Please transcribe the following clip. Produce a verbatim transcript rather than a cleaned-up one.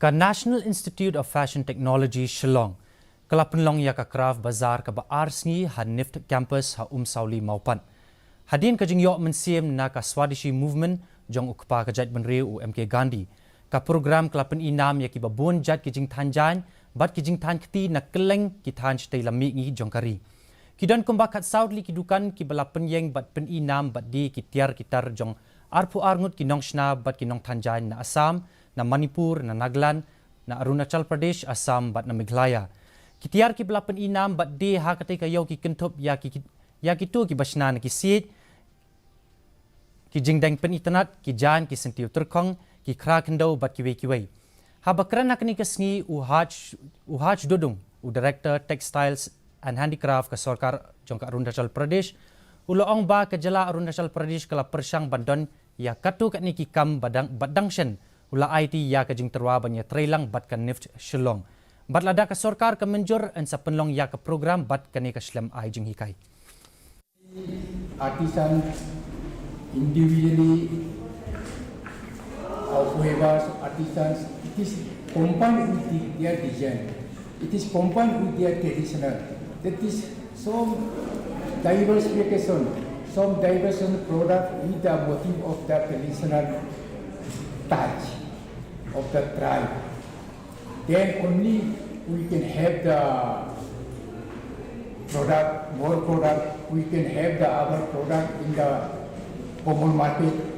Ka National Institute of Fashion Technology Shillong ka la pynlong ïa ka Craft Bazaar kaba ar sngi ha NIFT Campus ha Umsawli Mawpat. Hadien ka jingïoh mynsiem na ka Swadeshi Movement jong u kpa ka jaitbynriew u M K Gandhi, ka program ka la pynïnam ïa kiba bun jait ki jingthan jaiñ bad ki jingthan kti na kylleng ki thaiñ shatei lam mihngi jong ka ri. Ki don kumba khatsaw tylli ki dukan kiba la pynïeng bad pynïnam bad die ki tiar ki tar jong arphew ar ngut ki nongshna bad ki nongthan jaiñ na Assam, na Manipur, na Nagaland, na Arunachal Pradesh, Assam bad na Meghalaya. Ki tiar kiba la pynïnam bad die ha katei ka ïew ki kynthup ïa ki, ïa kito kiba shna na ki siej, ki jingdeng pynitynnad, ki jaiñ, ki syntiew tyrkhong, ki khra khyndew bad kiwei kiwei. Haba kren ha kane ka sngi u Haj, u Haj Dodung, u Director Textiles and Handicraft ka sorkar jong ka Arunachal Pradesh, u la ong ba ka jylla Arunachal Pradesh ka la pyrshang ban don ïa katto katne ki kam ba dang, ba dang shen u la aiti ïa ka jingtyrwa ban ïatreilang bad ka NIFT Shillong. Bad lada ka sorkar ka mynjur yn sa pynlong ïa ka program bad kane ka shlem ai jinghikai. Artisans, individually, or whoever artisans, it is combined with the, their design. It is combined with their traditional. That is some diversification, some diversion product with the motive of the traditional touch of the tribe. Then only we can have the product, more product, we can have the our product in the common market.